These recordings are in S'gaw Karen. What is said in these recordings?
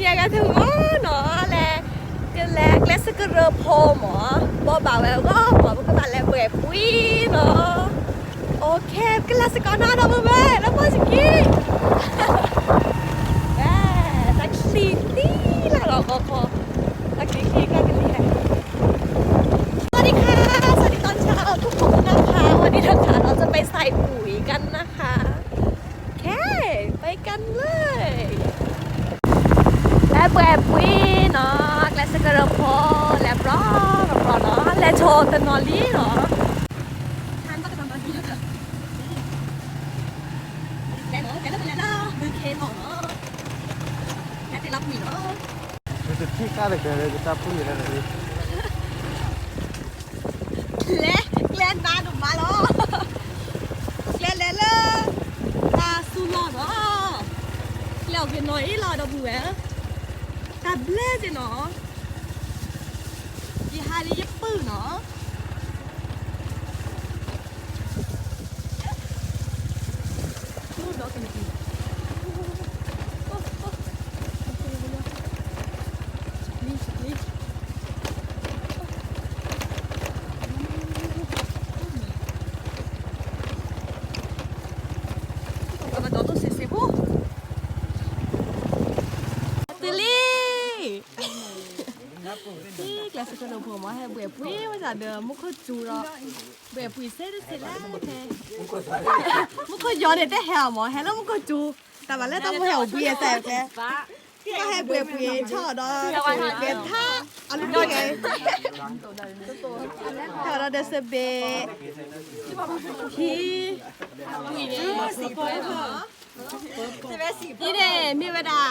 ညါကထူၣ်မးနီၤ လဲၤ ကလဲၤကျဲစကရၢဖိမး ဘီဘၣ်ဝဲအဂီၢ်မး ပကဘၣ်လဲၤဘှဲၣ်ပှ့ၤနီၤ OK ကလဲၤစ့ၢ်ကီးနီၤ ဒီပုၢ်ဝဲၢ် ဒီးဖီၣ်စကံ တၢ်ချံသံလၢ်လီၤခီခီ တၢ်ချံခံကလံၤ สวัสดีค่ะ สวัสดีตอนเช้าทุกคนนะคะ วันนี้นะคะเราจะไปใส่ปุ๋ยกันนะคะ โอเค ไปกันเลย လဲၤဘှဲၣ်ပှ့ၤနီၤ ကျဲစကရၢဖိ လဲၤဘျီဘျီနီၤ လဲၤဆိတနီၤလံနီၤ လဲၤနီၤ လဲၤလၢလဲၤလၢ ဘုခ့နီၤ လဲၤတဲလီၤပှ့ၤနီၤ တထံၣ်ကါတကဲလၢကတၢ်ဖူယဲၢ်လၢ ကျဲ ကျဲနါဒိၣ်မးလီၤ ကျဲလဲၤလၢ တၢ်စူၤလီၢ်နီၤ ကျဲအိၣ်က့ၤနီၤအံၤလီၤ ဒီပုၢ်ဝဲၢ် တၢ်ဘျဲၣ်က့ၤနီၤ ယဟးလံယပုၢ်နီၤ တုၤလံ ကျဲစကရၢဖိမး ဟဲဘှဲၣ်ပှ့ၤဝဲဒၣ်ဒီး မူခိၣ်စူၤဒီး ဘှဲၣ်ပှ့ၤစ့တစ့လၢဖဲ မူခိၣ်ယီၤန့ၣ် တဟဲအီၤမး ဟဲလၢမူခိၣ်စူၤ တၢ်ဘၣ်လၢတၢ်မိၣ်ဟဲအိၣ်ဘှံးအသးဖဲ ကဟဲဘှဲၣ်ပှ့ၤဆီၣ်ဒီး ဘှဲၣ်ထါ အလူၤကဲ ထါဒီးဒီးစဘ့ၣ် ထံ အံၤန့ၣ် မ့ၢ်ဝဲဒၣ်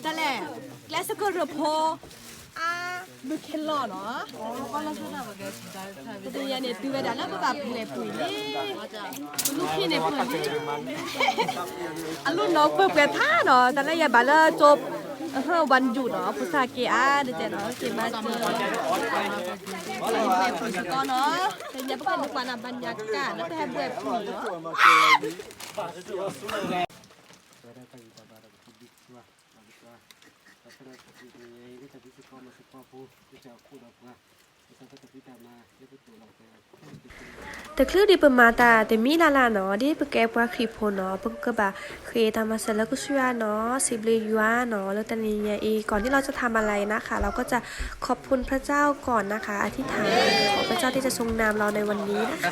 တၢ်လဲၣ် ကျဲစကရၢဖိ အါ ဘုခ့လီၢ်နီၤ ပတယၤန့ၣ် တုၤဝဲဒၣ်လၢပဘၣ်ဘှဲၣ်ပှ့ၤလံ ပလူၤခ့န့ၣ်ပှ့ၤလံ အလူၤနီၤပှဲၤပှဲၤထါနီၤ တၢ်လၢယဘၣ်လၢကၠိ အဟၢဝါယူၣ်နီၤ ဖိသၣ်က့ၤအါ တကဲနီၤ က့ၤမၤစၢၤ ဘှဲၣ်ပှ့ၤစ့ၢ်ကီးနီၤ တညါပကမၤကွၢ်နၤဘၣ်ညါကၣ် လၢပဟဲဘှဲၣ်ပှ့ၤနီၤ တချုးဒံးပမၤတၢ်တမံၤလၢ်လၢ်နီၤ ဒ်ပကဲပှၤခရံာ်ဖိနီၤ ပကဘၣ်ဃ့တၢ်မၤစၢၤလၢကစၢ်ယွၤနီၤ စံးဘျုးယွၤနီၤ လၢတနံၤညါအံၤ ก่อนที่เราจะทำอะไรนะคะ เราก็จะขอบคุณพระเจ้าก่อนนะคะ อธิษฐานขอพระเจ้าที่จะทรงนำเราในวันนี้นะคะ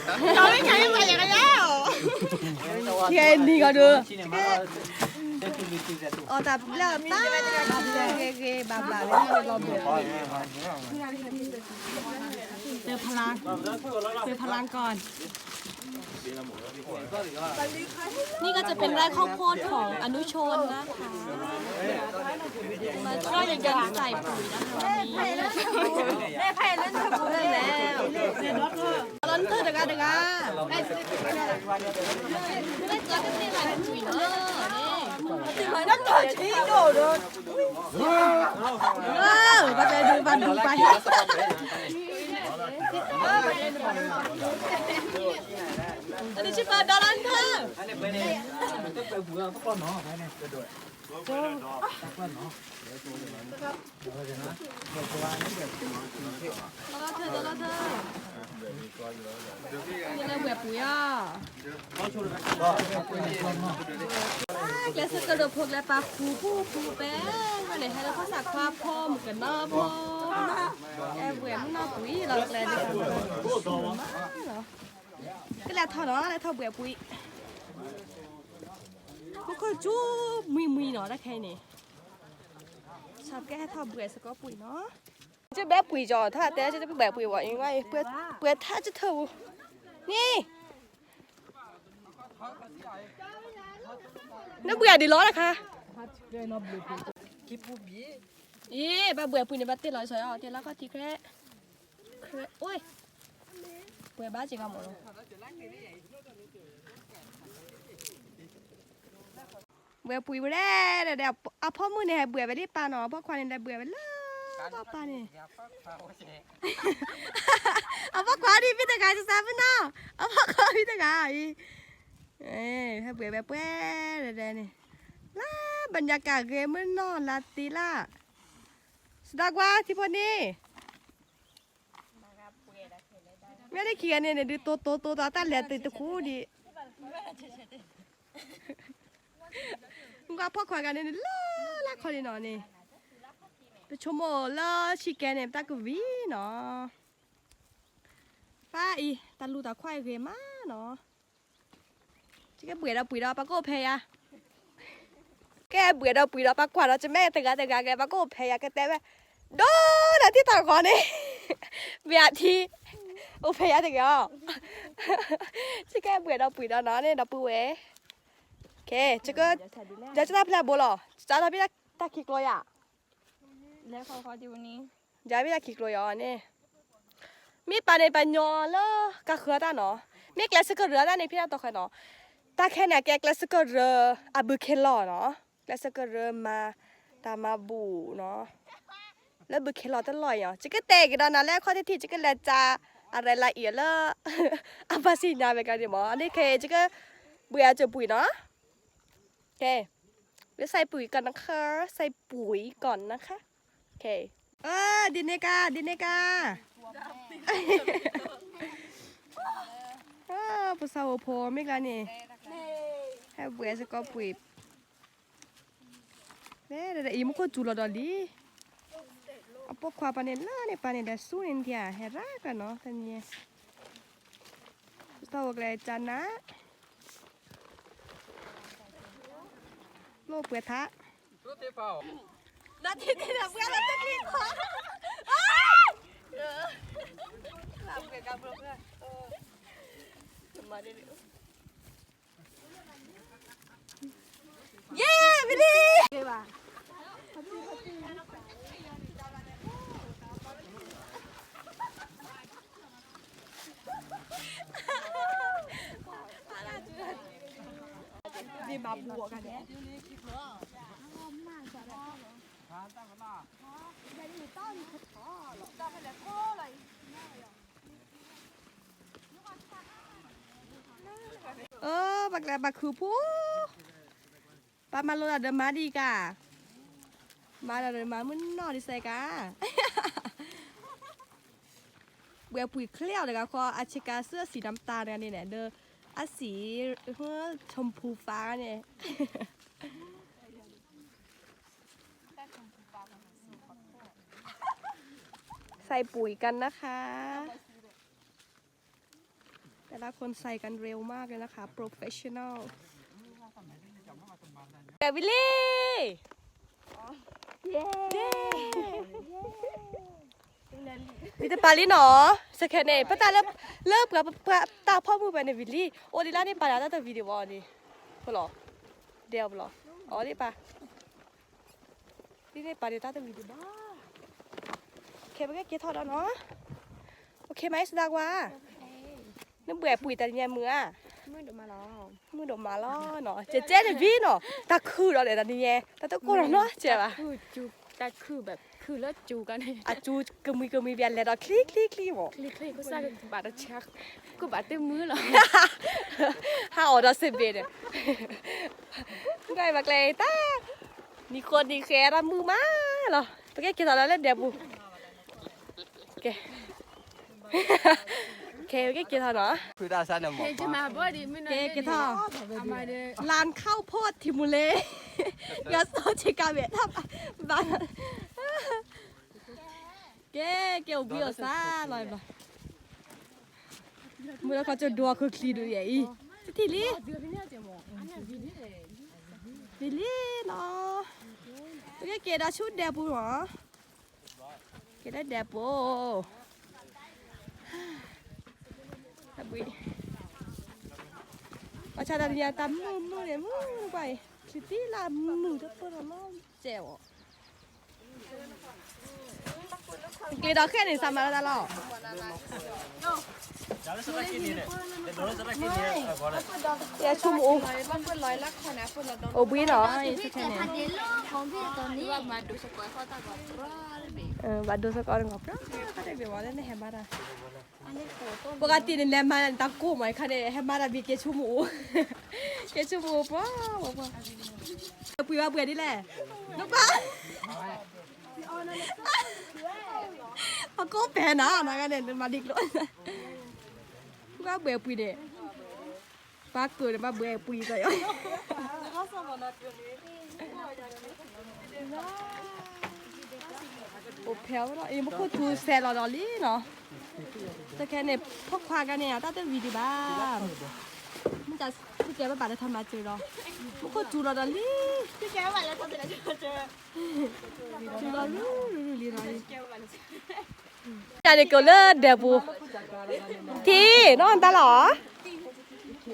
ခဲနံၤကဒီး အီၣ်တၢ်ဘျၢတၢ် ဘျၢဂ့ၤဂ့ၤဘၣ်ဘၣ်လၢလီၤဘျၢ เติมพลัง เติมพลังก่อน นี่ก็จะเป็นไร่ข้าวโพดของอนุชนนะคะ มาช่วยกันใส่ปุ๋ยนะคะวันนี้ แม่ไพ่เล่นเทอร์โบแล้ว ร้อนเธอเด็กอะเด็กอะ เออ ไปดู ไปดู ไป อันนี้ชิปาดารันเธอ ကျဲစကရၢဖိကျဲပာ်ဃူဖိဖိပဲ ဝဲန့ၣ် ဟဲလၢဖီၣ်ဆၣ်ခွါဖိ မုၣ်ကနီၤဖိ အဲၣ်ဘှဲၣ်မုၢ်နီၢ်ပှံၤလီၤ ကျဲဒ်သိးမးလီၤ ကလဲၤထီၣ်နီၤ လဲၤထီၣ်ဘှဲၣ်ပှံၤ မူခိၣ်စူၤမှံမှံနီၤ တၢ်ခဲအံၤန့ၣ် ဆၣ်ကဲဟဲထီၣ်ဘှဲၣ်စ့ၢ်ကီးပှံၤနီၤ ကဘဲပှံၤကီး ထီၣ်တဲ ကဘဲပှံၤဝဲ အံၤဝဲ ပှဲၤထါကထၢၣ်ပူၤ န့ၣ် နဘှံးအဒံးလီၤတခါ အ့ ဘၣ်ဘှဲပှံၤန့ၣ် ဘၣ်တ့ၢ်လီၤစီၤ တ့ၢ်လီၤခီၣ်ထံး ခရဲ ခရဲ အိၣ် ဘှဲဘၣ်စ့ၢ်ကီးမးလီၤ ဘှဲပှံၤဝဲဒဲး အဖီမုၢ်န့ၣ် ဟဲဘှဲဝဲလံပၢ်နီၤ အဖီခွါန့ၣ် လဲၤဘှဲဝဲလၢ ပၢ်ပၢ်န့ၣ် အဖီခွါဒ်ဖံတဂၤ စစၢ်ဖုနီၤ အဖီခွါဖံတဂၤအံၤ ဟဲဘှဲဝဲပှဲၤဒဲးန့ၣ် ဘၣ်ညါကဂ့ၤမုၢ်နီၢ်လါတ့လၢ်, စဒါကွၢ်ထံဖိန့ၣ်, မ့ၢ်လၢခံဂၤန့ၣ်န့ၣ် ဒုးတိတိတိတီတၢ်လဲၤတ့တခူဒံး, ကွၢ်ဖီၣ်ခွါဂၤန့ၣ်န့ၣ် လၢလၢခီန့ၣ်နီၤန့ၣ်, ပဆိကမိၣ်လၢဆံကဲန့ၣ် ပတၢ်ကဝံၤနီၤ, ပၢ်အံၤ တၢ်လူၢ်တၢ်ခွါအံၤဂ့ၤမးနီၤ. ကဘှဲးဒီးပှံၤဒီးပှၤကိးဖဲယၤ, ကဘှဲးဒီးပှံၤဒီးပှၤကွၢ်ဒီး ကမဲာ်တဂၤတဂၤကဲ ပှၤကိးဖဲယၤကတဲဝဲ, ဒိဒီးထံၣ်တၢ်ဂီၤန့ၣ်, မ့ၢ်အထံ, အိၣ်ဖဲယၤတဂ့ၤအီၤ, ကဘှဲးဒီးပှံၤဒီးနီၤန့ၣ် ဒီပုၢ်ဝဲၢ်, ကဲ, ကတၢ်ဖျဲၣ်ဘိလီၤ, ကတၢ်ဖျဲၣ်တၢ်ခံကျိယၤ လဲၤခီခီဒံးဝဲန့ၣ်, ယၤမ့ၢ်တၢ်ခံကျိယၤအီၤန့ၣ်, မ့ၢ်ပာ်န့ၣ်ပာ်ညီလၢကဃၢၤတၢ်နီၤ, မ့ၢ်ကျဲစကရၢတၢ်န့ၣ် ဖဲတၢ်တီၢ်ဃဲနီၤ, တၢ်ခဲန့ၣ် ကဲကျဲစကရၢ အဘုခ့လီၤနီၤ, ကျဲစကရၢမၤတၢ်မၤဘူၣ်နီၤ, လၢဘုခ့လီၤတလီၢ်အံၤ, ယကတဲက့ၤဒီးနၤလၢအခီၣ်ထံးထံး ယကလဲၤကၢ် အရဲလၢအံၤလၢ အပၢ်စံၣ်ညါဝဲကဒီးမး, အန့ၣ်ခဲ ယကဘှဲးအကပှံၤနီၤ, ကဲ, ဝဲ ใส่ปุ๋ยก่อนนะคะ, ใส่ปุ๋ยก่อนนะคะ, ကဲ, ဒ်န့ၣ်ကါ ဒ်န့ၣ်ကါ, ပစၢအိၣ်ဖိမ့ၢ်ကျါန့ၣ်, ဟဲဘှဲးစ့ၢ်ကီးပှံၤ အံၤမူခိၣ်စူၤလီၤဒီးလံ, အပိာ်ခွါပာ်န့ၣ်လၢန့ၣ်ပာ်န့ၣ်ဒီးဆူန့ၣ်ထံၣ် ဟဲရၣ်ကနီၤ တနံၤ, ပစၢအိၣ်ကျဲကနၣ်, လိၣ်ပှဲၤထါ, ယ့ၣ် ဝံၤလံ, အၢ ပှၤကျဲပှၤခုဖူ, ပှၤမၤလိတၢ်ဒီးမၤဒံးကါ, မၤတၢ်ဒီးမၤမုၢ်နီၢ်ဒံးစဲးကါ, ဘှဲးပှံၤချ့အီၤတဂၤဃီ အဆ့ကၤစၢ်အစံးနါမတၤန့ၣ်န့ၣ် ဒီးအစံး ชมพูฟ้า န့ၣ် ใส่ปุ๋ยกันนะคะ แต่ละคนใส่กันเร็วมากเลยนะคะ professional แต่วิลลี่ နံၤတပာ်လံနီၤ, စခဲန့ၣ် ပတၢ်လၢ လၢပှၤတၢ်ဖီၣ်မုၢ်ပှဲၤန့ၣ် ဝံၤလံ အိၣ်ဒံးလၢန့ၣ်ပာ်လၢတၢ်တဝံၤဒံးဘၣ်န့ၣ်, ဖိလီၤ, ဒဲအီၤဖိလီၤ, အီၤဒံးပာ်, ဒ်န့ၣ်ပာ်ဒံးတၢ်တဝံၤဒံးဘၣ်, ခဲပကဲက့ၤထီၣ်ဒီးနီၤ, အိၣ်ခ့မး စဒါကွၢ်, နဘှဲးပှံၤတၢ်တနံၤမုာ်ဧါ, မုာ်ဒိၣ်မးလီၤနီၤ, ကဲကဲတဝံၤနီၤ, တၢ်ခုၣ်ဒီးလဲၣ်တနံၤညါ, တၢ်တကိၢ်နီၤနီၤ ကဲဘၣ် တၢ်ခုၣ်ဘၣ် ခုၣ်လၢစူၤကါန့ၣ်, အစူၤကမှံကမှံဘၣ်လဲၤဒီးချံချံချံမး, ချံချံ ကစၢ်ကဘၣ်တဆါ, ကဘၣ်တမုာ်လီၤ, ဟးအီၣ်ဒီးစ့ဘ့ၣ်ဒီး, ကွၢ်ဘၣ်ကျဲတၢ်, နံၤဃီနံၤဃဲတၢ်မုာ်မးလီၤ, ပကဲက့ၤထီၣ်လၢလၢဒဲးပူၤ, ကဲ ကဲ ပကဲက့ၤထီၣ်နီၤ, ကဲက့ၤထီၣ်, လၢ်ခီၣ်ဖိထံမူၤလ့, ယစီဆ့ကၤဝဲၢ်တၢ်ဘၣ်, ကဲ ကဲအိၣ်ဘှံးအိၣ်သါလီၤဘၣ်, မုၢ်လၢခီကၠိဒိးခုချံဒုးယဲအံၤ, တထံၣ်လံ, ဝံၤလံနီၤ, ပကဲက့ၤဒီးဆူဒဲးပူၤနီၤ ကဲဒဲးဒဲးပူၤ, အဘှံး, ပှၤဆါတၢ်တနံၤတၢ်မုာ်မုာ်န့ၣ် မုာ်ကွၢ်အံၤ ချံတံၢ်လၢမုာ်တပၢၢ်လီၤနီၤ စဲးအီၤ, ကျ့ဒီးခဲန့ၣ် စးမၤလၢတၢ်လီၤ ယဆိကမိၣ်, အိၣ်ဘှံးနီၤ ယဆိကမိၣ်န့ၣ်, ဘၣ်ဒိစ့ၢ်ကီးတဂီၤ ပြၢ်တၢ်တဂ့ၤဝဲလၢနဟဲမၤတၢ်, ပှၤဂၤတံၢ်န့ၣ် လဲၤမၤတၢ်ကိၢ်မး အခါန့ၣ် ဟဲမၤတၢ်ဘံၤက့ၤဆိကမိၣ်အိၣ်, က့ၤဆိကမိၣ်အိၣ်ပှၤ, ပှၤ, ပှၤ, ပှၤပှ့ၤဘၣ်ပှ့ၤဒ်လဲၣ်, နကွၢ်, ပကိးပဲာ်နၤ နဂၤန့ၣ် နမၤဒံးကျိၤ, ပှၤဘှဲးပှံၤန့ၣ် ပှၤကၢၢ်န့ၣ် ဘၣ်ဘှဲးပှံၤသးယီၤ, အိၣ်ဖဲဝဲဒီး အံၤ မူခိၣ်စူၤစဲးလီၤဒီးလံနီၤ, တခဲန့ၣ် ဖီၣ်ခွါကါန့ၣ် အတၢ်တဝံၤဒံးဘၣ်, မ့ၢ်တၢ်စူၢ်ကဲဘၣ်ဘၣ်လၢထီၣ်မၤစၢၤဒီး, မူခိၣ်စူၤလီၤဒီးလံ, စူၤလီၤလံ, လံလီၤ, တၢ်န့ၣ်ကလၢဒဲးပူၤ, ထံနီၢ်တၢ်လီၤ,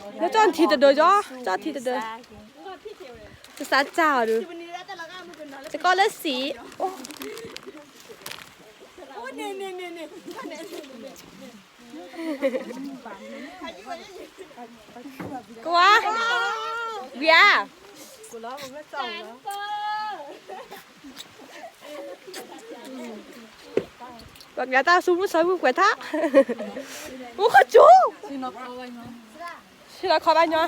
လၢကၠီၣ်ထံတဒၢကၠီ, ကၠီၣ်ထံတဒၢ, တစးစၢ်အီၤဒုး, တကီၢ်လၢစံး, ကွၢ်, ဝံၤဧါ, ပှၤကတၢ်ဆူမုၢ်ဆၢမုၢ်ကွဲးထါ, မူခိၣ်စူၤ, ဆ့ၣ်နီၤခီဘၣ်ညီ,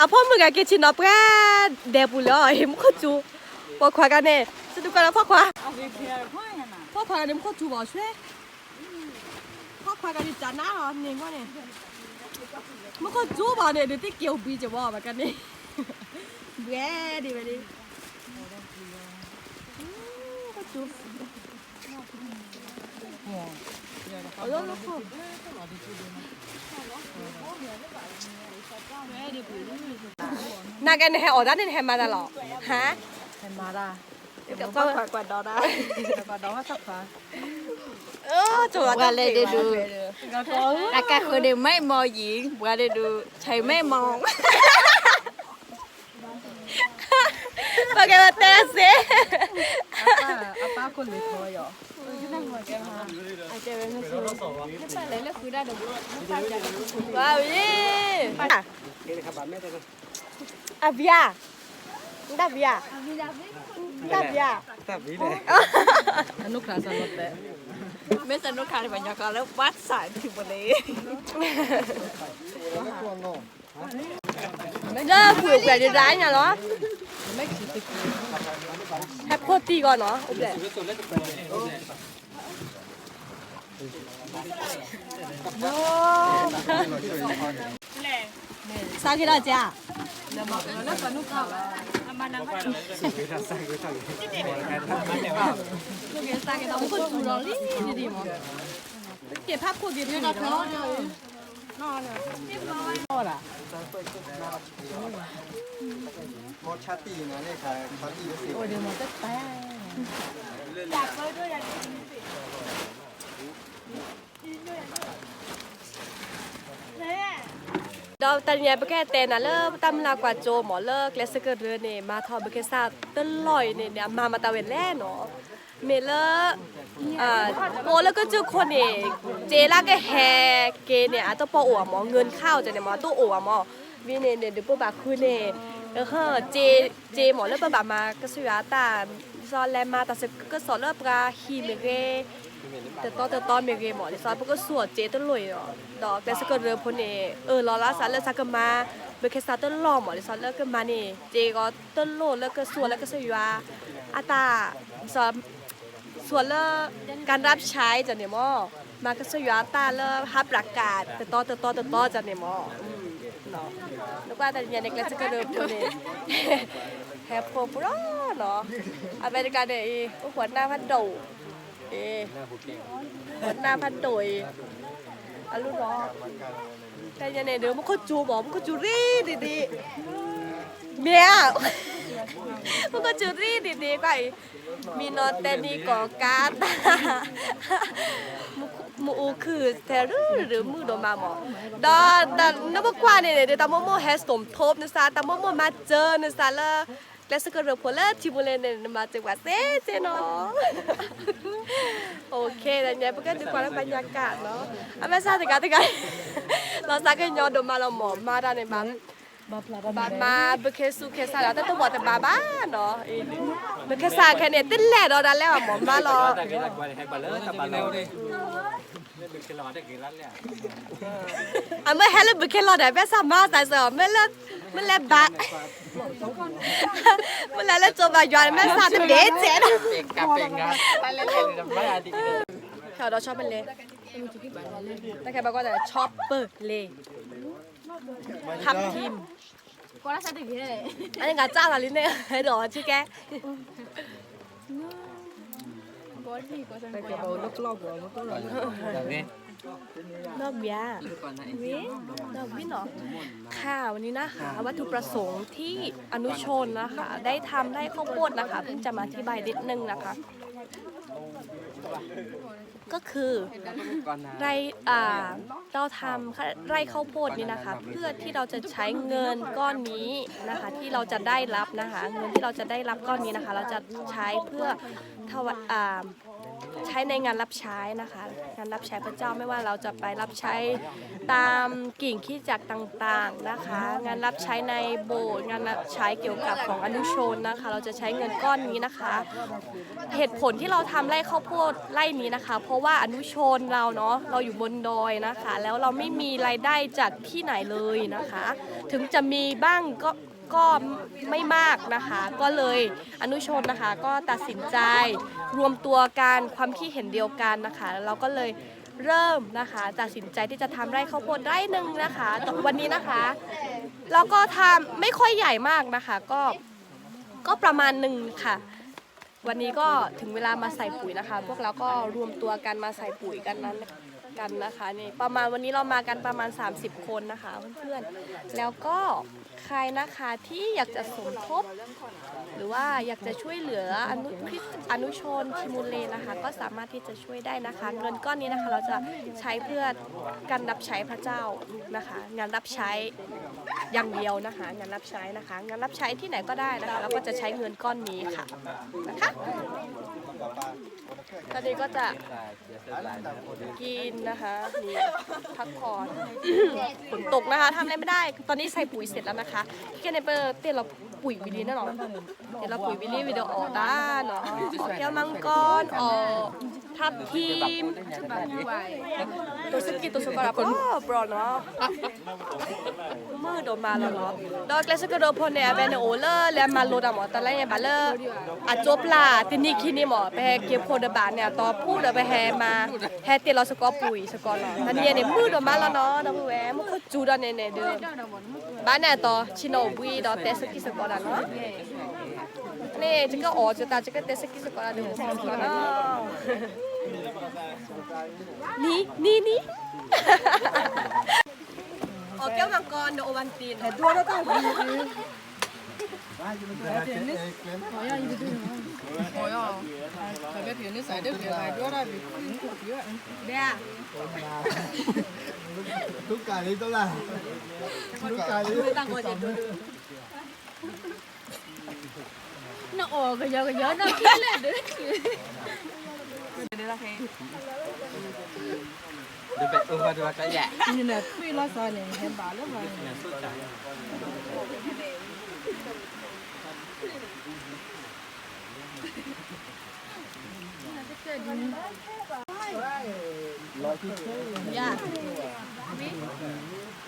အဖီမုၢ်ဂၤက့ၤဆ့ၣ်နီၤပှဲၤဒဲးပူၤလၢအီၤ မူခိၣ်စူၤ, ပိာ်ခွါကါန့ၣ် စတူးကီၢ်လၢဖီၣ်ခွါ, ဖီၣ်ခွါကါန့ၣ် မူခိၣ်စူၤဘၣ်ဆွဲ ဖီၣ်ခွါကါန့ၣ် တနါလီၤန့ၣ်မ့ၢ်န့ၣ်, မူခိၣ်စူၤဘၣ်န့ၣ် ဒုးသ့ၣ်က့ၤအိၣ်ဘှံးက့ၤဘၣ်ဘၣ်ကါန့ၣ်, ဘှဲဒံးဝဲဒၣ်, မူခိၣ်စူၤ, နကဲနဟဲအီၣ်တၢ်န့ၣ် နဟဲမၤတၢ်လီၤ, ဟါ, ဟဲမၤတၢ်, ကွၢ်ဒီးတၢ်, ကွၢ်ဒီးဝဲသၣ်ခွါ, ပှၤလဲၤဒုးဒုး, အကါဃုာ်န့ၣ် မ့ၢ်မီၢ်ယံၤ, ပှၤလဲၤဒုး ဆဲးမ့ၢ်မီၢ်, ပကတဲစ့, အပၢ်ခိၣ်လ့ၤထီယီၤ, ဝါဝံၤ, အဘျါ, တၢ်ဘျါ, တၢ်ဘျါ, အနိခါစၢ်လီၤတဲ, မ့ၢ်စၢ်နိခါန့ၣ် ပှၤညီကီးလၢ ဝၣ်စၢ်ထံပူၤလံ, လၢပှဲၤပှဲၤဒၣ်ညါလီၤ, ဟဲဖိတံၢ်ဂီၢ်နီၤ, အိၣ်ဘျဲၣ် စါက့ၤလီၤက့ၤ, စါက့ၤလီၤ မူခိၣ်စူၤလီၤလံဒ်မး, ကဲဖးခိၣ်က့ၤဖးလီၤ, ဒီးတနံၤအံၤ ပကတဲနၤလၢတၢ်မုၢ်လၢ်ကွၢ်စိမး လၢကျဲစကရၢန့ၣ် မၤထီၣ်ဘုခ့စးတလီၢ်အံၤန့ၣ် အမၤမတၤဝဲလဲၣ်နီၤ, မ့ၢ်လၢ ပအိၣ်လၢကစၢၢ်ခိၣ်န့ၣ် စ့လၢကဟဲက့ၤန့ၣ် အတပိာ်အိၣ်အမး ငိုၢ်ခါအီၤန့ၣ်မး တအိၣ်အမး, ဝံၤန့ၣ်န့ၣ် ဒုးပဘၣ်ဃုန့ၣ် စ့မး လၢပဘၣ်မၤကစၢ်ယွၤတၢ် ဒ်သိးလဲၤမၤတၢ်ကစီၣ်လၢပှၤဟံၣ်မ့ၢ်ဂ့ၤ တတီတတီမ့ၢ်ဂ့ၤမး ဒ်သိးပကစူၢ်အီၤစ့တလိၣ်အံၤလီၤ, ဒီးကျဲစကရၢဖိန့ၣ် အၢၣ်လီၤလၢစးလၢစးကမၤ ဘုခ့စးတလီၢ်မး ဒ်သိးလၢကမၤန့ၣ် စ့ဂီၤတလိၣ်လၢကစူၢ်လၢကစၢ်ယွၤ အတၢ် ဒ်သိး စူၢ်လၢ ကနၣ်ဖျါအံၤန့ၣ်မး မၤကစၢ်ယွၤတၢ်လၢဟါပြးကး တတီတတီတတီန့ၣ်မး နကွၢ်တနံၤန့ၣ် ကျဲစကရၢဖိန့ၣ် ဟဲဖိပျီနီၤ, အဝဲတကျါန့ၣ်အံၤ အိၣ်ဃိးနၢ်ဖးဒိၣ်, ဃိးနၢ်ဖးဒိၣ်အံၤ, အလူလီၤ, တနံၤန့ၣ်ဒီး မူခိၣ်စူၤမး မူခိၣ်စူၤရံၣ်ဒံးဒံး, မ့ၢ်ဧါ, မူခိၣ်စူၤရံၣ်ဒံးဒံးကွၢ်အံၤ, မံနီၤတဲနံၤကီၢ်ကါတၢ် မ့ၣ်အူခုၣ်ထဲရူၤရူၤမုၢ်ဒိၣ်မးမး, ဒီးနမ့ၢ်ကွၢ်န့ၣ်န့ၣ် ဒီးတၢ်မိၢ်မိၢ်ဟဲစတိၣ်ထိးနသး တၢ်မိၢ်မိၢ်မၤစၢၤနသးလၢ ကျဲစကရၢဖိလၢထံမူလ့န့ၣ် နမၤစၢၤပှၤစ့စ့နီၤ, တနံၤပကဒုးကွၢ်လၢပှၤညါကၣ်နီၤ, အမဲာ်ဆါတဂၤတဂၤ လီၤစၢ်ကညီဒိၣ်မးလီၤမး မၤတၢ်န့ၣ်ဘၣ် ဘၣ်မၤဘုခ့စူၢ်ခ့စၢ်ဒီး တၢ်တဘီၣ်တဘၣ်ဘၣ်နီၤ, ဘုခ့စၢ်ခဲန့ၣ် တလဲၤဒီးဒၣ်လဲာ်အီၤမးမးလီၤ, အမ့ၢ်ဟဲလၢဘုခ့လီၤဒီး မဲာ်ဆှးမၤသးစၢၤအီၤ, မ့ၢ်လၢ မ့ၢ်လဲၤဘၣ်, မ့ၢ်လဲၤလၢကၠိဘၣ်ယွၤန့ၣ် မဲာ်ဆှးတဘ့ၣ်စဲးဒီး, ဖဲဒီးဆီပလဲ, တၢ်ခဲဘၣ်ကွၢ်တၢ် ဆီပလဲ, ထပ်ထီမ်, အန့ၣ်ကစၢ်သးလံန့ၣ် ဟဲဒီးဆူကဲ นอกเบียร์ นอกเบียร์เนาะ ค่ะ วันนี้นะคะ วัตถุประสงค์ที่อนุชนนะคะ ได้ทำไร่ข้าวโพดนะคะ เพิ่งจะมาอธิบายนิดนึงนะคะ ก็คือไร่อ่าเราทำไร่ข้าวโพดนี่นะคะ เพื่อที่เราจะใช้เงินก้อนนี้นะคะ ที่เราจะได้รับนะคะ เงินที่เราจะได้รับก้อนนี้นะคะ เราจะใช้เพื่อถวายอ่า ใช้ในงานรับใช้นะคะ งานรับใช้พระเจ้า ไม่ว่าเราจะไปรับใช้ตามกิ่งคริสตจักรต่างๆนะคะ งานรับใช้ในโบสถ์ งานรับใช้เกี่ยวกับของอนุชนนะคะ เราจะใช้เงินก้อนนี้นะคะ เหตุผลที่เราทำไร่ข้าวโพดไร่นี้นะคะ เพราะว่าอนุชนเราเนาะ เราอยู่บนดอยนะคะ แล้วเราไม่มีรายได้จากที่ไหนเลยนะคะ ถึงจะมีบ้างก็ ก็ไม่มากนะคะ ก็เลยอนุชนนะคะ ก็ตัดสินใจรวมตัวกัน ความคิดเห็นเดียวกันนะคะ เราก็เลยเริ่มนะคะ ตัดสินใจที่จะทำไร่ข้าวโพดไร่หนึ่งนะคะ วันนี้นะคะ เราก็ทำไม่ค่อยใหญ่มากนะคะ ก็ ก็ประมาณหนึ่งค่ะ วันนี้ก็ถึงเวลามาใส่ปุ๋ยนะคะ พวกเราก็รวมตัวกันมาใส่ปุ๋ยกันนั้นกันนะคะ นี่ประมาณวันนี้เรามากันประมาณสามสิบคนนะคะเพื่อนๆ แล้วก็ใครนะคะที่อยากจะสมทบ หรือว่าอยากจะช่วยเหลืออนุคริสอนุชนทิมูเลนะคะ ก็สามารถที่จะช่วยได้นะคะ เงินก้อนนี้นะคะ เราจะใช้เพื่อการรับใช้พระเจ้านะคะ งานรับใช้อย่างเดียวนะคะ งานรับใช้นะคะ งานรับใช้ที่ไหนก็ได้นะคะ เราก็จะใช้เงินก้อนนี้ค่ะนะคะ ตอนนี้ก็จะกินนะคะ นี่พักผ่อน ฝนตกนะคะ ทำอะไรไม่ได้ ตอนนี้ใส่ปุ๋ยเสร็จแล้วนะคะ แค่ในเปิดเต้นเราปุ๋ยวิลลี่แน่นอน เดี๋ยวเราปุ๋ยวิลลี่วิดีโอด้านเนาะ ออกแก้วมังกร ออกทับทิม ตัวสกิดตัวสกอร์ โอ้ โปรเนาะ မုၢ်ဒိၣ်မးလီၤနီၤ ဒီးကျဲစကဒိၣ်ဖိန့ၣ် အဝဲန့ၣ်အိၣ်လၢလဲၤမၤလိတၢ်မး တၢ်လၢညါဘၣ်လၢ အကၠိပျၢ်တနံၣ်ခံနံၣ်မး ပဟဲက့ၤဖိဒီးဘၣ်န့ၣ် အတီၤဖှိၣ်ဒီးပဟဲမၤ ဟဲတ့ၢ်လီၤစကီးပှံၤစကီးနီၤ တနံၣ်န့ၣ် မုၢ်ဒိၣ်မးလီၤနီၤ ဒီပုၢ်ဝဲၢ် မူခိၣ်စူၤဒီးန့ၣ်န့ၣ်ဒီး ဘၣ်န့ၣ်အတီၤ ဆ့ၣ်နီၤအိၣ်ဘှံးဒီးတဲစကံၢ်စကီးဒၣ်နီၤ န့ၣ် ကကအီၣ်ကတၢ် ကတဲစကံၢ်စကီးဒၣ်ဒီး မူခိၣ်စူၤနီၤ နံၤ နံၤ နံၤ အီၣ်ကဲမၤကီၢ် နအိၣ်ဘၣ်တ့ၢ်နီၤ နအီၣ်ကယီကယီ နခံလဲၣ်ဒီး နနၢ်ထွံၣ်လီၤသးန့ၣ် ဟဲဘၣ်လၢဘၣ်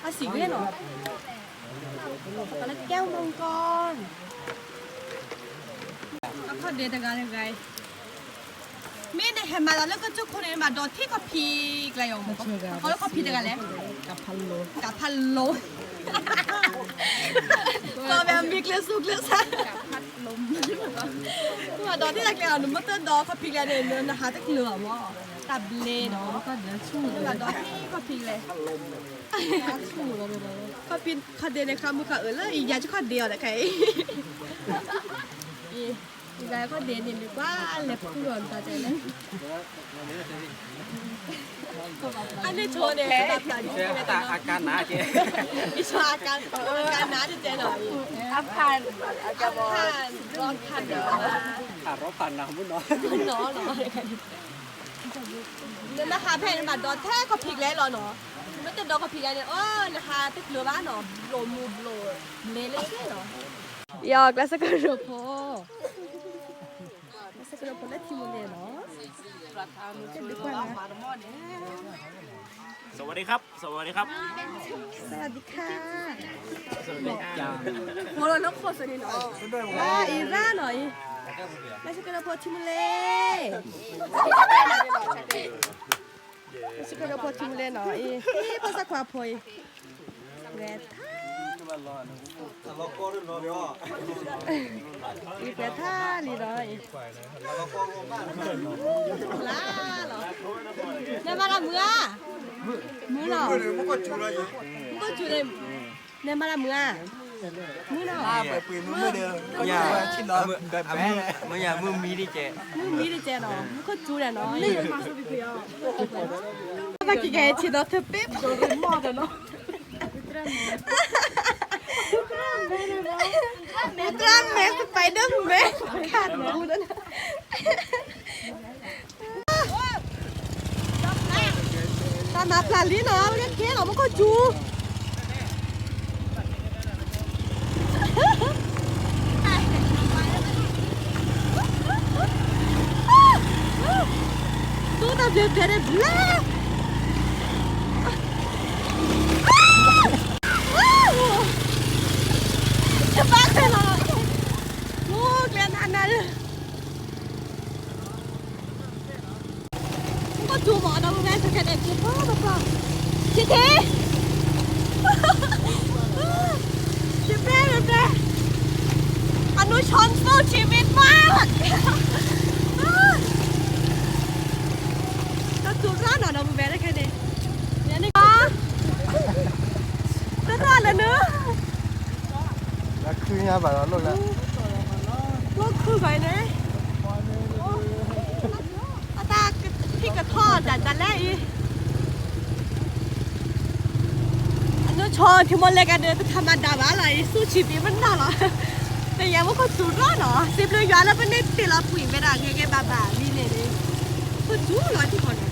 အစံးကဲနီၤ လၢကဲမုၢ်ကီၢ် အခီၣ်ဒ့တဂၤတဂၤ မ့ၢ်နဟဲမၤလီၤလၢကစၢၢ်ခိၣ်န့ၣ် မၤဒိးထံခီၣ်ဖံးကျဲယီၤမး ခီလၢခီၣ်ဖံးတဂၤလဲၣ် ကဖးလိၤ ကဖးလိၤ ကီၢ်ဝဲမံၤကျၢၤဆူကျၢၤဆါ မၤဒိးထံကျဲအီၤ နမ့ၢ်တဒိးခီၣ်ဖံးကျဲန့ၣ် နဟးတချုးအီၤမး တၢ်ဘျ့နီၤ မၤဒိးထံခီၣ်ဖံးကျဲ ခီၣ်ဖံး ခီၣ်ဒ့န့ၣ် ခါမုၢ်ခါအၢၣ်လၢ ယၤကခီၣ်ဒ့အီၤတခါအံၤ ယၤခီၣ်ဒ့န့ၣ် မ့ၢ်ကွၢ်လဲၤဖုအီၤတၢ်တဲလဲၣ် အန့ၣ်ဆိန့ၣ် အကါနါကဲ အကါနါတတဲနီၤ အဖၣ် အဖၣ် ရီဖၣ်နီၤ ဖၣ်ရီဖၣ်နၤမုၢ်နီၤ နီၤနီၤ နမ့ၢ်ဟးဖဲန့ၣ် မၤဒိးထဲခီၣ်ဖံးကျဲလီၤနီၤ နမ့ၢ်တဒီကဖံးဂၤန့ၣ် အိ နဟးတကျၢၤဘၣ်နီၤ, ဘျီၣ်မူဘျီၣ်လဲၤလၢဆ့လီၤ. ယီၤ ကျါစကရူၢ်ဖိ, ကျါစကရူၢ်ဖိလၢထံမူန့ၣ်နီၤ. สวัสดีครับ สวัสดีครับ สวัสดีค่ะ สวัสดีค่ะ ဖိလၢခိၣ်စ့ၢ်န့ၣ်နီၤ, အံၤရၣ်နီၤအံၤ, ကျါစကရူၢ်ဖိထံမူလဲၣ်. စကရူၢ်ဖိထံမူလဲၣ်နီၤအံၤ, ဟ့ၣ်ဖိသၣ်ခွါဖိအံၤ, ဝဲထါ, အံၤပှဲၤထါလံနီၤအံၤ, လါလီၤ, နမၤတၢ်မုာ်ဧါ, မုာ်လီၤ, မုာ်ကီၢ်စူၤလံ, နမၤတၢ်မုာ်ဧါ, မုာ်လီၤ, မုာ်ညါမုာ်မံတကဲ, မုာ်မံတကဲနီၤ, မုာ်ကီၢ်စူၤဒီးနီၤ, ဘၣ်က့ၤကဲဆ့ၣ်နီၤ ထၢပ့ၣ်ဖိရ့မီၢ်ဒီးနီၤ Ultraman, Spiderman, တၢ်မၤဖျါလံနီၤ, ဝဲကဲလီၤမုၢ်ခိၣ်စူၤ, တူၢ်တၢ်ဘျဲဘျဲဒဲးဘျဲ တဘၣ်ခဲလီၤ, အိၣ်ကျဲနးနးလၢ မုၢ်ကီၢ်စူၤမး ဒီပုၢ်ဝဲၢ် ခဲကနံၣ်အံၤ က့ၤဖီတဖျီ, က့ၤက့ၤ, က့ၤဖဲဖဲဖဲ, အနူၢ်ဆီနူၢ်ဆံးမ့ၢ်ဘၣ်, ကီၢ်စူၤရၣ်နီၤ ဒီပုၢ်ဝဲၢ်တခဲန့ၣ်, ယၤန့ၣ်ကီး, တရၣ်လၢနု လၢခုညါဘၣ်လီၤ လိၣ်လၢ လိၣ်ခုဘၣ်န့ၣ်, အတၢ်ကထံၣ်ကထီၣ်ဒၣ်ဒၣ်လဲာ်အံၤ, အနုၢ်ဆီထံမိၢ်လဲၤကဒီး တထးမၤဒၣ်ဘၣ်လီၤအံၤ ဆူၣ်ဆံးပ့ၤမနုၤလီၤ, တယၤမုၢ်ကီၢ်စူၤရၣ်နီၤ စံးဘျုးယွၤလၢပန့ၢ်တ့ၢ်လီၤပှံာ်ဝဲဒၣ် ဂ့ၤဂ့ၤဘၣ်ဘၣ်လံန့ၣ်န့ၣ်, ကီၢ်စူၤလီၤထံကီၢ်န့ၣ်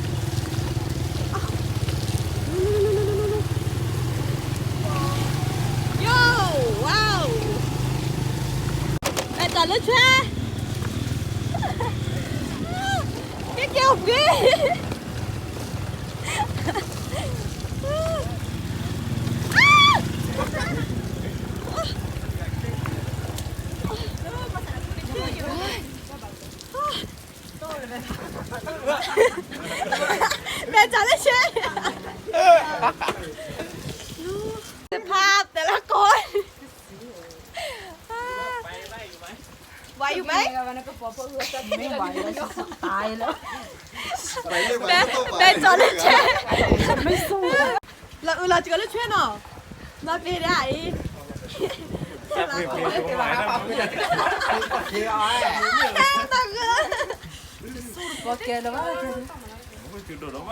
ယိၤ, wow, အဲၣ်တီၢ်လၢဆွဲ, ကဲကဲအိၣ်ဘှံး, လဲၤတီၢ်လၢဆွဲ, စဖါတဲလၢကိး ไหวอยู่ไหม ไม่ไหวแล้ว ตายแล้ว မဲမဲကြော်လၢဆွဲ ไม่สู้แล้ว လၢအုလီၤကလၢဆွဲနီၤ မၤပ့ၤဒၣ်အံၤ ပကဲလၢ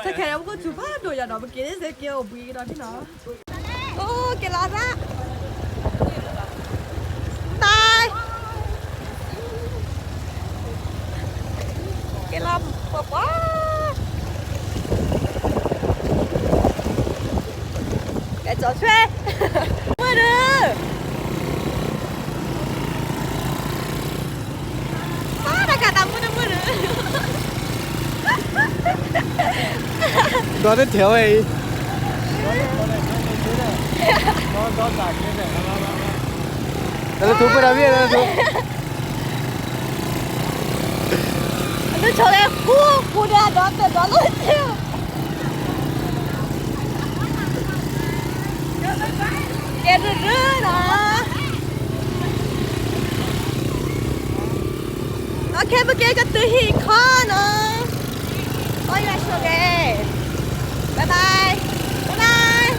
တခဲအံၤ ပကစူၤဖးဒိၣ်ယၤဒီး ပက့ၤစ့ၢ်ကီးအိၣ်ဘှံးကဒီးဖံနီၤ အိၣ်က့ၤလီၤသး တၢ် က့ၤလီၤပှၤပှၤ ကဲကၠီဆွဲ မုၢ်ဒုး အါ တၢ်ကးတၢ်မုၢ်တမုၢ်ဒုး ဒီးတထဲဝဲအံၤ တၢ်လၢထူပှဲၤဒီးမ့ၢ်လၢထူ အဒုးဆီလၢဃူဃူဒီးဒီးတဒီးလၢ ကဲဒုးဒုးနီၤ OK ပက့ၤကတုၤဟံၣ်ခီနီၤ ဘၣ်ယွၤဆိၣ်ဂ့ၤ bye bye bye bye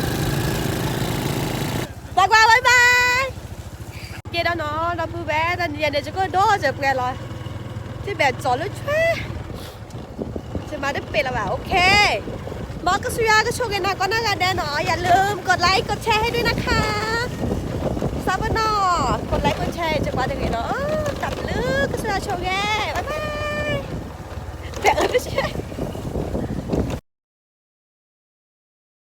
ကွၢ်ကွၢ် bye bye ကဲဒီးနီၤ ဒီပုၢ်ဝဲၢ် တနံၤအံၤန့ၣ် ယကဒိၣ်စၢၤပှဲၤလီၤ တဘဲကၠီလၢဆွဲ ယမၤတပ့ၤလၢၤဘၣ် OK မ်ကစၢ်ယွၤကဆိၣ်ဂ့ၤနၤကိးနီၢ်ဂၤဒဲးနီၤ อย่าลืมกดไลค์กดแชร์ให้ด้วยนะคะ စးပနီၣ် กดไลค์กดแชร์ ယပှၤတဂ့ၤနီၤ တၢ်ဘျုးကစၢ်ယွၤဆိၣ်ဂ့ၤ bye bye တဲအၢတဆဲ